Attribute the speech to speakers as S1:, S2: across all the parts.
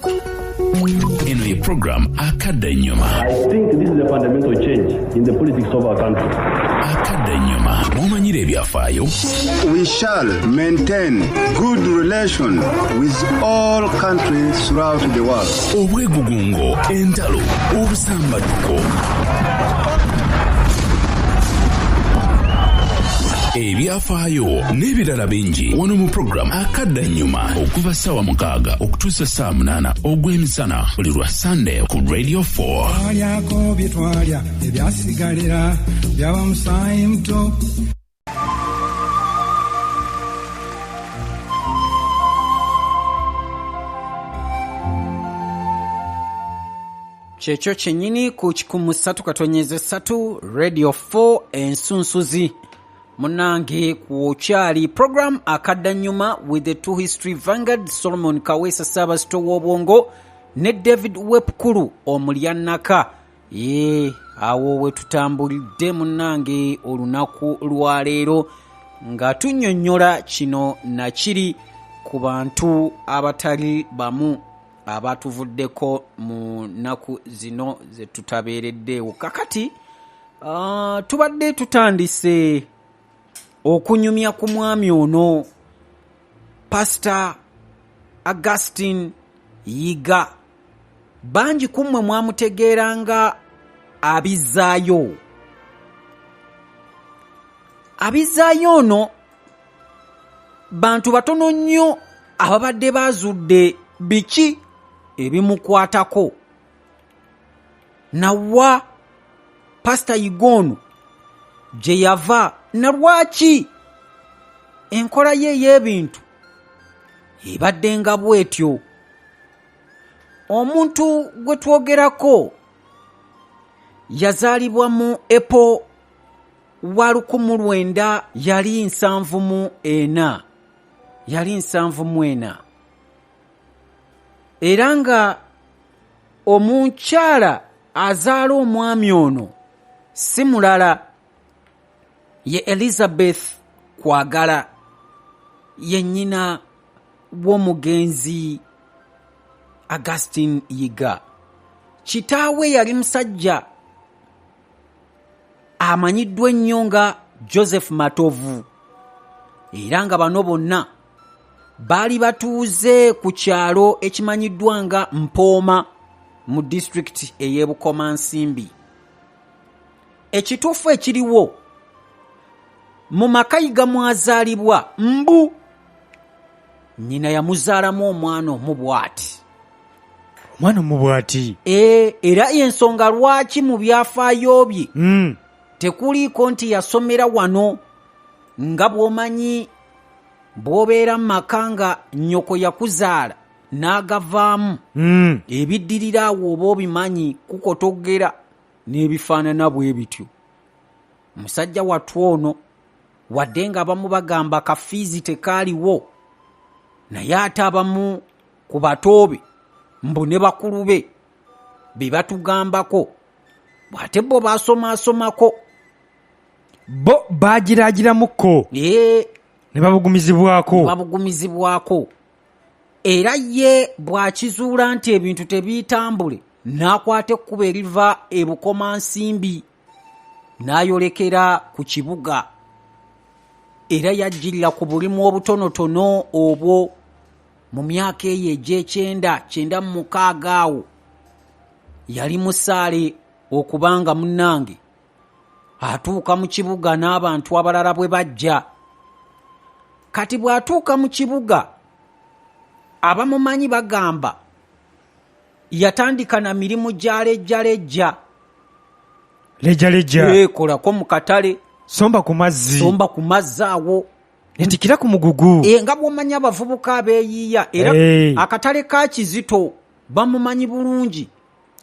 S1: Eno ye program Akadda Ennyuma.
S2: I think this is a fundamental change in the politics of our country.
S1: Akadda Ennyuma mw'omanyira ebyafaayo.
S3: We shall maintain good relations with all countries throughout the world.
S1: Obwegugungo, entalo, obusambattuko. Ebyafaayo n'ebirala bingi wano mu program Akadda Ennyuma okuva ssaawa 6 okutuusa ssaawa 8 ogw'emisana buli lwa Sunday ku Radio 4.
S4: Twalyako bye twalya ebyasigalira byaba musaayi muto.
S5: Kyekyo kyennyini ku kikumu ssatu katonyeze ssatu Radio 4 ensunsuzi. Munange kwokyali program Akadda Nyuma with the two history vanguard Solomon Kaweesa Ssaabasito w'obwongo ne David Wepukulu omulyannaka. Ye awo we tutambulidde munnange olunaku lwaleero nga tunnyonnyola kino na kiri ku bantu abatali bamu abatuvuddeko mu nnaku zino ze tutabeereddeewo. Kakati tubadde tutandise okunyumya ku mwami ono Pastor Augustine Yiga. Bangi ku mmwe mwamutegeera nga Abizzaayo. Abizzaayo ono bantu batono nnyo ababadde baazudde biki ebimukwatako. Nawa Pastor Yiga ono gye yava na lwaki enkola ye ey'ebintu ebadde nga bw'etyo. Omuntu gwe twogerako yazaalibwa mu April wa lukumu lwenda yali nsanvu mu ena. Yali nsanvu mu ena. Era nga omukyala azaala omwami ono si mulala ye Elizabeth Kwagala, ye nnyina w'omugenzi Augustine Yiga. Kitaawe yali musajja amanyiddwa ennyo nga Joseph Matovu, era nga bano bonna baali batuuze ku kyalo ekimanyiddwa nga Mpooma mu disitulikiti ey'e Bukomansimbi. Ekituufu ekiriwo mu maka Yiga mwazaalibwa mbu nnyina yamuzaalamu omwana omu bw'ati.
S6: Omwana omu bw'ati?
S5: Era y'ensonga lwaki mu byafaayo bye tekuliiko nti yasomera wano, nga bw'omanyi bw'obeera mu maka nga nnyoko yakuzaala n'agavaamu, ebiddirira awo oba obimanyi kukotogera n'ebifaanana bwe bityo. Musajja wattu ono wadde ng'abamu bagamba kafiizi tekaaliwo, naye ate abamu ku bato be mbu ne bakulu be be batugambako, bw'ate bo baasomaasomako.
S6: Bo baagiraagiramukko. Ne babugumizibwako.
S5: Ne babugumizibwako. Era ye bw'akizuula nti ebintu tebiitambule, n'akwata ekkubo eriva e Bukomansimbi n'ayolekera ku kibuga. Era yajjirira ku bulimu obutonotono obwo mu myaka eyo egy'ekyenda, kyenda mu mukaaga awo. Yali musaale okubanga munnange atuuka mu kibuga n'abantu abalala bwe bajja. Kati bw'atuuka mu kibuga, abamumanyi bagamba yatandika na mirimu gya lejjalejja.
S6: Lejjalejja.
S5: Kolako mu katale.
S6: Somba ku mazzi.
S5: Somba ku mazzi awo.
S6: Ntikira ku mugugu.
S5: Nga bw'omanyi abavubuka abeeyiiya, era akatale ka Kizito bamumanyi bulungi.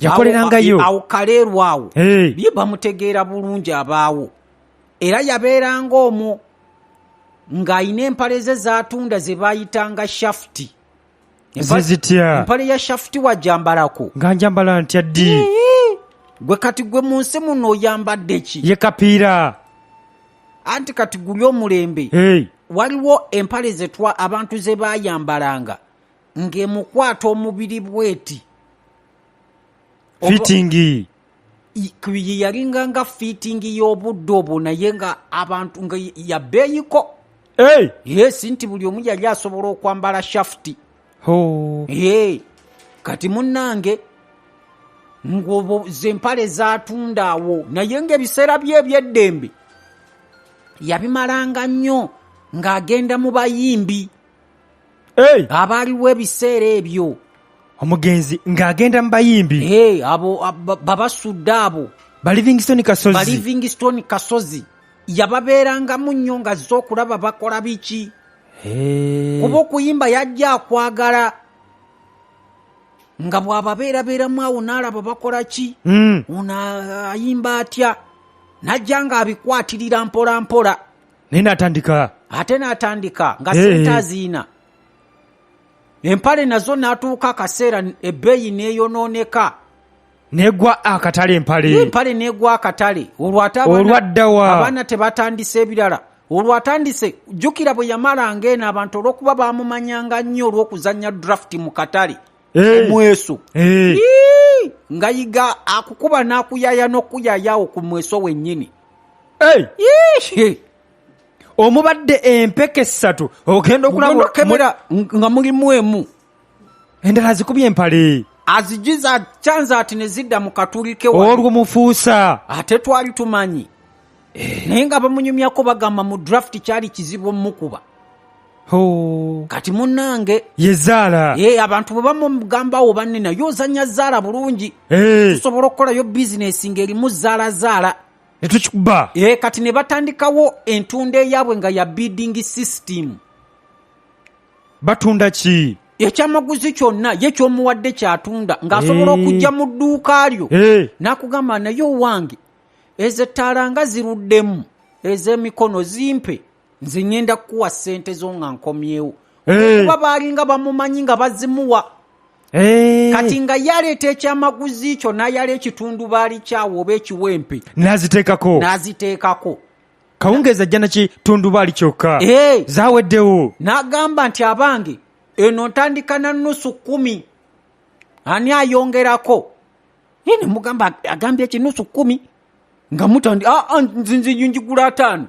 S6: Yakolerangayo.
S5: Awo Kaleerwe awo. Ye bamutegeera bulungi abaawo. Era yabeeranga omwo ng'alina empale ze z'atunda ze baayitanga shafuti.
S6: Ze zitya?
S5: Empale ya shafuti wajambalako?
S6: Nga njambala ntya ddi?
S5: Gwe kati gwe mu nsi muno oyambadde ki?
S6: Ye kapiira.
S5: Anti kati guli omulembe. Waliwo empale ze abantu ze baayambalanga Ng'emukwata omubiri bweti.
S6: Fitting.
S5: Ye yalinga nga fitting y'obudde obwo, naye nga abantu nga yabbeeyiko.
S6: Hey!
S5: Yes, nti buli omu yali asobola okwambala shafuti.
S6: Ho.
S5: Ee, kati munnange ng'obwo ze mpale zaatunda awo, naye ng'ebiseera bye eby'eddembe yabimalanga nnyo ng'agenda mu bayimbi
S6: Hey!
S5: abaaliwo ebiseera ebyo.
S6: Omugenzi ng'agenda mu bayimbi.
S5: Ee, abo babasudde abo.
S6: Ba Livingstone Kasozi.
S5: Ba Livingstone Kasozi yababeerangamu nnyo ng'azze okulaba bakola biki.
S6: Hey.
S5: Kuba okuyimba yajja akwagala, nga bw'ababeerabeeramu awo n'alaba bakola ki. Ono ayimba atya, n'ajja ng'abikwatirira mpola mpola.
S6: Naye n'atandika.
S5: Ate n'atandika nga
S6: Hey.
S5: ssente aziina. Empale nazo n'atuuka akaseera ebbeeyi n'eyonooneka.
S6: Negwa akatale empale.
S5: Empale n'egwa akatale. Olwo ate
S6: Olwadda wa?
S5: abaana tebatandise ebirala. Olwo atandise, jjukira bwe yamalanga eno abantu olw'okuba baamumanyanga nnyo olw'okuzannya draft mu katale.
S6: Hey.
S5: Omweso.
S6: Hey.
S5: Ii! Nga Yiga akukuba n'akuyaya n'okuyayaawo ku mweso wennyini.
S6: Hey.
S5: Ii!
S6: Omubadde empeke 3 ogenda okulaba
S5: Ogenda okukebera nga mulimu emu.
S6: Endala azikubye empale.
S5: Azigiza kyanza ati ne zidda mu katuli ke wano.
S6: Olwo mufuusa.
S5: Ate twali tumanyi. Naye nga bamunyumyako bagamba mu draft kyali kizibu omukuba.
S6: Ho.
S5: Kati munnange
S6: Ye zaala.
S5: Abantu bwe bamugambawo banne naye ozannya zaala bulungi. Tusobola okukolayo bizinesi ng'erimu zaala zaala.
S6: Ne tukikuba.
S5: Kati ne batandikawo entunda eyaabwe nga ya bidding system.
S6: Batunda ki?
S5: Ekyamaguzi kyonna ye ky'omuwadde ky'atunda, ng'asobola okujja mu dduuka lyo n'akugamba naye owange ezo ettaala nga ziruddemu ez'emikono zimpe, nze ŋŋenda kukuwa ssente zo nga nkomyewo. Kuba baalinga bamumanyi nga bazimuwa. Kati nga ye aleeta ekyamaguzi kyo n'ayala ekitundubaali kyawo oba ekiwempe.
S6: N'aziteekako.
S5: N'aziteekako.
S6: Kawungeezi ajja na kitundubaali kyokka. Zaaweddewo.
S5: N'agamba nti abange eno ntandika na nusu 10. Ani ayongerako? Ye ne mugamba agambye ki nusu 10? Nga mutandi, nze njigula 5.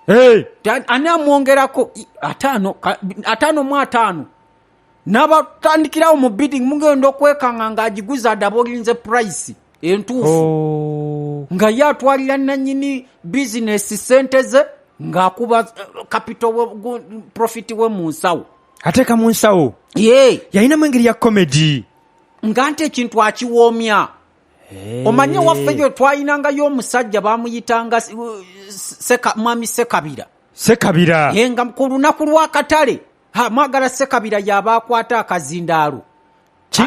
S6: Hey.
S5: Ani amwongerako? 5 mu 5. N'abatandikirawo mu bidding mugenda okwekanga ng'agiguza adabolinze price entuufu.
S6: Oh.
S5: Nga ye atwalira nannyini bizinesi ssente ze ng'akuba capital we, profit we mu nsawo.
S6: Ateeka mu nsawo.
S5: Ye.
S6: Yalinamu engeri ya comedy.
S5: Nga nti ekintu akiwoomya.
S6: Hey.
S5: Omanye waffe gye twayinangayo omusajja bamuyitanga Mwami Ssekabira.
S6: Ssekabira.
S5: Ye nga ku lunaku lw'akatale, mwagala Ssekabira y'aba akwata akazindaalo.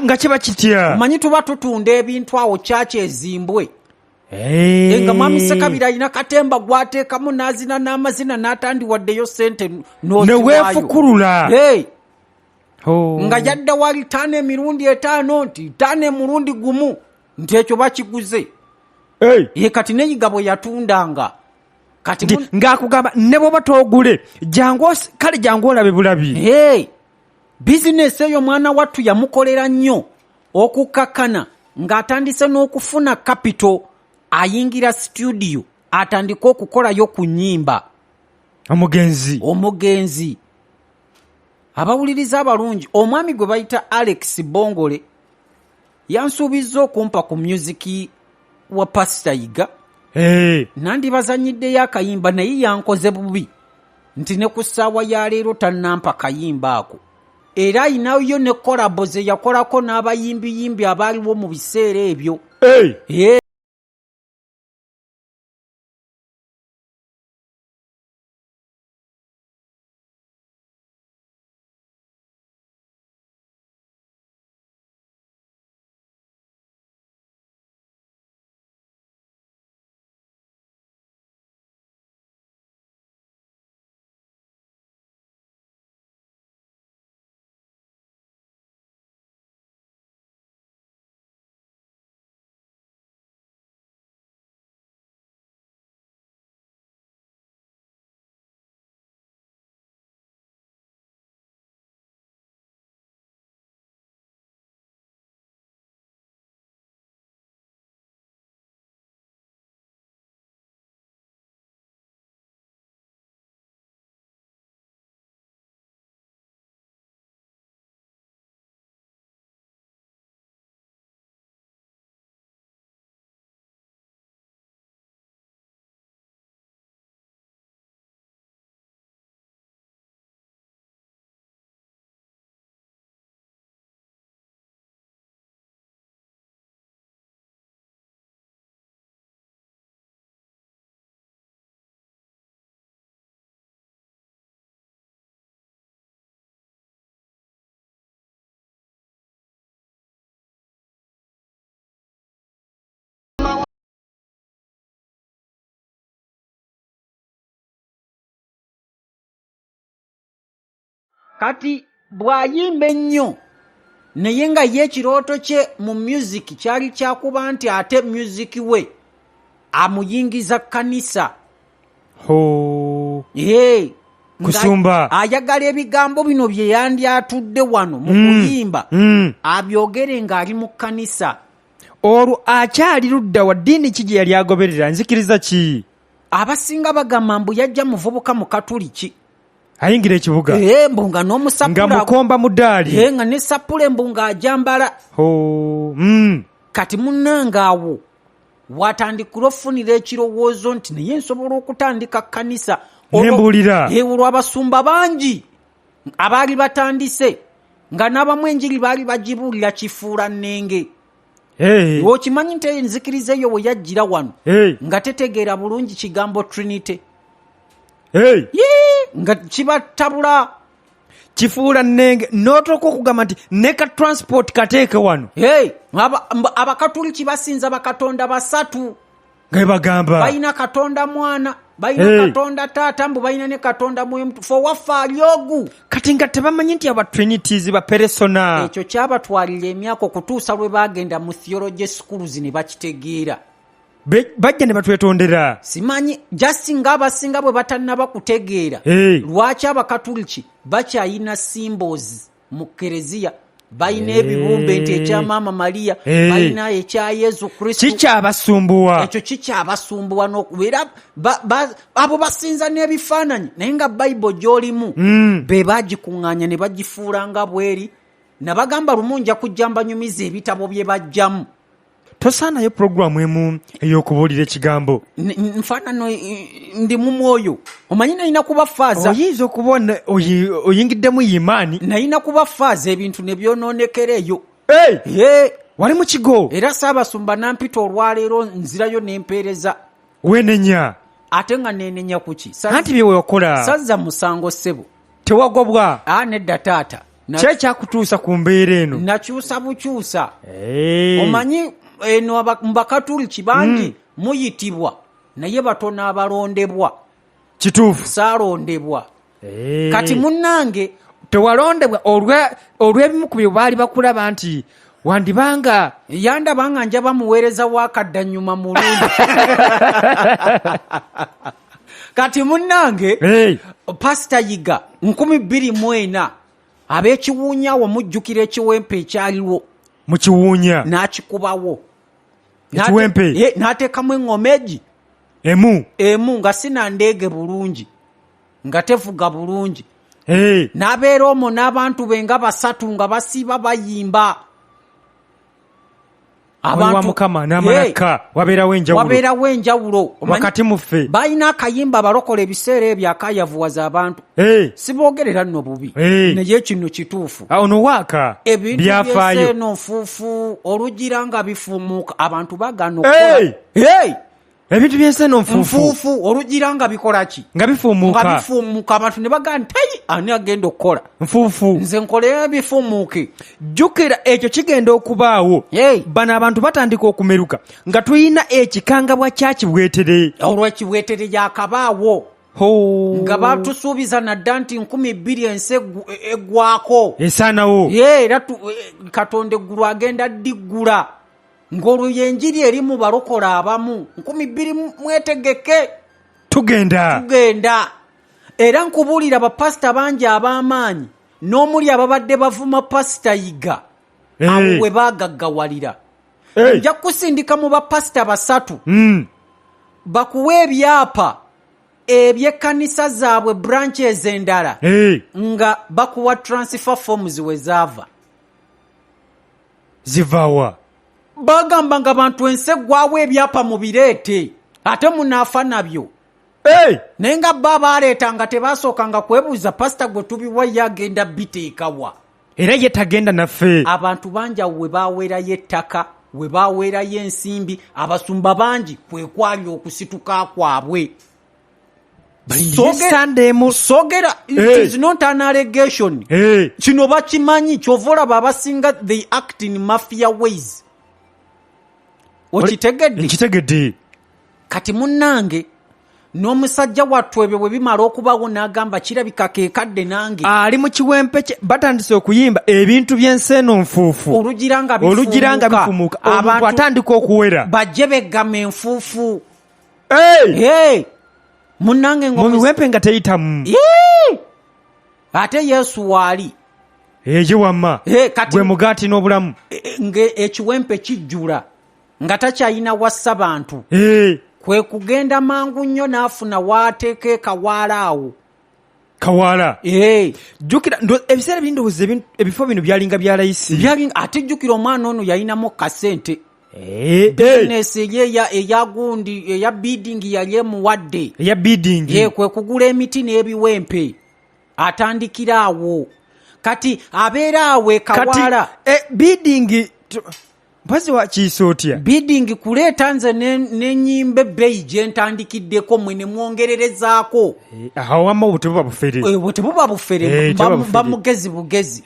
S6: Nga kiba kitya?
S5: Omanyi tuba tutunda ebintu awo kyaki ezimbwe.
S6: Hey.
S5: Nga Mwami Ssekabira alina katemba gw'ateekamu n'azina n'amazina n'atandiwaddeyo ssente n'oziwaayo.
S6: Ne weefukulula.
S5: Hey.
S6: Oh.
S5: Nga yadda wali 5 emirundi 5 nti 5 emirundi 1 nti ekyo bakiguze.
S6: Hey.
S5: Ye kati ne Yiga bwe yatundanga. Kati
S6: Nti ng'akugamba ne bw'oba toogule, jangu kale jangu olabe bulabi.
S5: Hey. Bizinesi eyo mwana wattu yamukolera nnyo okukakkana ng'atandise n'okufuna capital, ayingira studio atandike okukolayo ku nnyimba.
S6: Omugenzi.
S5: Omugenzi. Abawuliriza abalungi, omwami gwe bayita Alex Bongole yansuubizza okumpa ku music wa Pastor Yiga.
S6: Hey.
S5: Nandibazannyiddeyo akayimba naye yankoze bubi nti ne ku ssaawa ya leero tannampa kayimba ako. Era ayinayo ne collabo ze yakolako n'abayimbiyimbi abaaliwo mu biseera ebyo.
S6: Hey.
S5: Hey. Kati bw'ayimba ennyo naye nga ye ekirooto kye mu music kyali kyakuba nti ate music we amuyingiza kkanisa.
S6: Ho.
S5: Ee, nga
S6: Kusumba.
S5: ayagala ebigambo bino bye yandyatudde wano mu kuyimba abyogere ng'ali mu kkanisa.
S6: Olwo akyali ludda wa? Ddiini ki gye yali agoberera? Nzikiriza ki?
S5: Abasinga bagamba mbu yajja muvubuka mukatuliki.
S6: Ayingira ekibuga.
S5: Ee, mbu nga
S6: Nga
S5: n'omusapula
S6: mukomba mudaali.
S5: Ee, nga ne sapule mbu ng'ajambala.
S6: Ho.
S5: Kati munnange awo watandikira okufunira ekirowoozo nti naye nsobola okutandika kkanisa.
S6: Nembuulira.
S5: Ee, olwo abasumba bangi abaali batandise nga n'abamu enjiri baali bagibuulira kifuula nnenge.
S6: Hey.
S5: Okimanyi nti enzikiriza eyo we yajjira wano
S6: Hey.
S5: nga tetegeera bulungi kigambo Trinity.
S6: Hey.
S5: Yee, nga kibatabula.
S6: Kifuula nnenge n'otuuka okugamba nti ne ka transport kateeke wano.
S5: Hey, abakatuliki basinza bakatonda basatu.
S6: Nga bagamba
S5: balina Katonda Mwana, balina
S6: Hey.
S5: Katonda Taata, mbu balina ne Katonda Mwoyo Mutukuvu. Owaffe ali ogu.
S6: Kati nga tebamanyi nti aba trinities ba peresona.
S5: Ekyo kyabatwalira emyaka okutuusa lwe bagenda mu theology schools ne bakitegeera.
S6: Bajja ne batwetondera.
S5: Simanyi just ng'abasinga bwe batannaba kutegeera
S6: Hey.
S5: lwaki abakatuliki bakyayina symbols mu kereziya. Balina ebibumbe nti ekya Maama Mariya,
S6: Hey.
S5: balina ekya Yesu Kristo.
S6: Kikyabasumbuwa.
S5: Ekyo kikyabasumbuwa n'okubeera abo basinza n'ebifaananyi, naye nga Bayibuli gy'olimu be bagikuŋŋaanya ne bagifuula nga bweri. Nabagamba lumu nja kujja mbanyumiza ebitabo bye bajjamu.
S6: Tosaanayo puroguramu emu ey'okubuulira ekigambo.
S5: Nfaanano ndi mu mwoyo, omanyi nalina kuba faaza.
S6: Oyinza okuba oyingiddemu yimaani.
S5: Nalina kuba faaza ebintu ne byonoonekera eyo.
S6: Hey!
S5: Ye,
S6: Wali mu kigo.
S5: Era Ssaabasumba nampita olwaleero nzirayo n'empeereza.
S6: Weenenya.
S5: Ate nga neenenya ku ki?
S6: Anti bye wakola.
S5: Sazza musango ssebo.
S6: Tewagobwa.
S5: Aa, nedda taata.
S6: Ki ekyakutuusa ku mbeera eno?
S5: Nakyusa bukyusa.
S6: Hey.
S5: Omanyi eno mu bakatuliki bangi muyitibwa naye batono abalondebwa.
S6: Kituufu.
S5: Saalondebwa.
S6: Hey.
S5: Kati munnange
S6: tewalondebwa olw'ebimu ku bye baali bakulaba nti wandibanga
S5: yandaba nga njaba muweereza wa kaddannyuma mulungi. Kati munnange
S6: Hey.
S5: Pasita Yiga 2004 ab'ekiwuunya awo mujjukira ekiwempe ekyaliwo.
S6: Mu kiwuunya.
S5: N'akikubawo.
S6: Ekiwempe?
S5: N'ateekamu eŋŋoma egi.
S6: Emu.
S5: Emu nga sinandeege bulungi, nga tevuga bulungi.
S6: Hey.
S5: N'abeera omwo n'abantu be nga basatu nga basiiba bayimba.
S6: Omwoyo wa Mukama n'amalaka,
S5: Hey.
S6: wabeerawo enjawulo.
S5: Wabeerawo enjawulo. Omanyi,
S6: Wakati mu ffe.
S5: balina akayimba abalokola ebiseera ebyo akayavuwaza abantu.
S6: Hey.
S5: Siboogerera nno bubi.
S6: Hey.
S5: Naye kino kituufu.
S6: Awo no waaka.
S5: Ebintu
S6: Byafaayo.
S5: by'ensi eno nfuufu, olugira nga bifuumuuka, abantu bagaana
S6: Hey.
S5: okukola. Hey.
S6: Ebintu by'ensi eno nfuufu.
S5: Nfuufu, olugira nga bikola ki?
S6: Nga bifuumuuka.
S5: Nga bifuumuuka, abantu ne bagamba nti, Ayi, ani agenda okukola?
S6: Nfuufu.
S5: Nze nkoleyo ebifuumuuke.
S6: Jjukira ekyo kigenda okubaawo.
S5: Hey.
S6: Bano abantu batandika okumeruka nga tulina ekikangabwa kya Kibwetere.
S5: Olwo Kibwetere yakabaawo.
S6: Ho.
S5: Nga batusuubiza nadda nti nkumi bbiri ensi eggwako.
S6: Esaanawo.
S5: Ye, era Katonda eggulu agenda ddiggula. Ng'olwo y'enjiri eri mu balokola abamu. Nkumi bbiri mwetegeke.
S6: Tugenda.
S5: Tugenda. Era nkubuulira bapasita bangi ab'amaanyi n'omuli ababadde bavuma Pasita Yiga.
S6: Hey.
S5: Abo we baagaggawalira.
S6: Hey.
S5: Nja kusindika mu bapasita basatu. Bakuwe ebyapa eby'ekkanisa zaabwe branches endala.
S6: Hey.
S5: Nga bakuwa transfer forms we zaava.
S6: Zivaawa.
S5: Bagamba nga bantu ensi eggwawo ebyapa mubireete ate munaafa nabyo.
S6: Hey!
S5: Naye nga bo abaaleeta nga tebasookanga kwebuuza pasita gwe tubiwa ye agenda biteekawa.
S6: Era ye tagenda naffe.
S5: Abantu bangi awo we baweerayo ettaka, we baweerayo ensimbi, abasumba bangi kwe kwali okusituka kwabwe.
S6: Balindire Sunday emu.
S5: Sogera, it
S6: Hey.
S5: is not an allegation.
S6: Hey.
S5: Kino bakimanyi, ky'ova olaba abasinga they act in mafia ways. Okitegedde?
S6: Nkitegedde.
S5: Kati munnange N'omusajja wattu ebyo bwe bimala okubawo n'agamba, kirabika keekadde nange.
S6: Ali mu kiwempe kye, batandise okuyimba ebintu by'ensi eno nfuufu.
S5: Olugira nga
S6: Olugira nga bifumuuka, omuntu
S5: abantu
S6: atandika okuwera.
S5: Bajje beggama enfuufu.
S6: Hey!
S5: Hey! Munnange
S6: Mu biwempe nga teyitamu.
S5: Yee! Ate Yesu waali.
S6: Eyo wamma.
S5: Hey, kati
S6: Gwe mugaati n'obulamu.
S5: Ng'ekiwempe kijjula nga takyalina wassa bantu.
S6: Hey!
S5: Kwe kugenda mangu nnyo n'afuna w'ateeka ekawaala awo.
S6: Kawaala.
S5: Hey!
S6: Jjukira ebiseera biri ndowooza ebifo bino byalinga bya layisi.
S5: Byali, ate jjukira omwana ono yalinamu kasente.
S6: Eh, eh.
S5: Bizinesi ye eya gundi eya bidding yali emuwadde.
S6: Eya bidding.
S5: Ye kwe kugula emiti n'ebiwempe. Atandikira awo. Kati abeera awo e
S6: Kati,
S5: Kawaala.
S6: Bidding, mpozi wakiisa otya?
S5: Bidding kuleeta nze ne nyimba ebbeeyi gye ntandikiddeko, mmwe ne mwongererezaako.
S6: Awo wamma obwo tebuba bufere.
S5: Bwe tebuba bufere,
S6: Tebuba bufere.
S5: mba mugezi bugezi.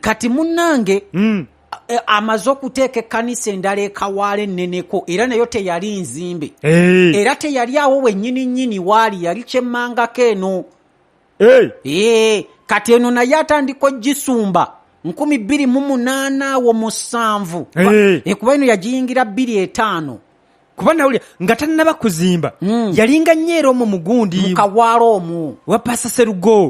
S5: Kati munnange amaze okuteeka ekkanisa endala ekawaala enneneko, era nayo teyali nzimbe. Era teyali awo wennyini nnyini waali, yali kyemmangako eno. Kati eno naye atandika ogisumba 2008 awo mu 7. Kuba eno yagiyingira 2005.
S6: Kuba nawulira nga tannaba kuzimba yalinga nnyo era omwo mugundi
S5: mu kawaala omwo
S6: wa Pasa Serugo.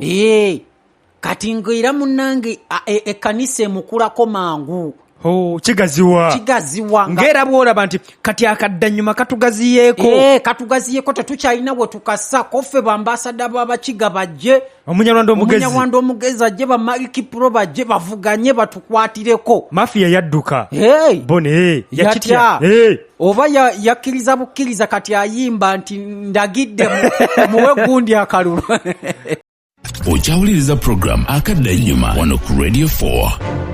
S5: Kati ng'era munnange ekkanisa emukulako mangu.
S6: Oh, kigaziwa.
S5: Kigaziwa
S6: Ng'era bw'olaba nti kati akadda nnyuma katugaziyeeko.
S5: Katugaziyeeko, tetukyalina we tukassa ko ffe bambasada b'Abakiga bajje.
S6: Omunyarwanda omugezi.
S5: Omunyarwanda omugezi ajje, bamarikipuro bajje bavuganye batukwatireko.
S6: Mafiya yadduka.
S5: Hey!
S6: Bone, yakitya.
S5: Yatya.
S6: Hey!
S5: Oba yakkiriza bukkiriza, kati ayimba nti ndagidde muwe gundi akalulu.
S1: Okyawuliriza program Akadda Ennyuma wano ku Radio 4.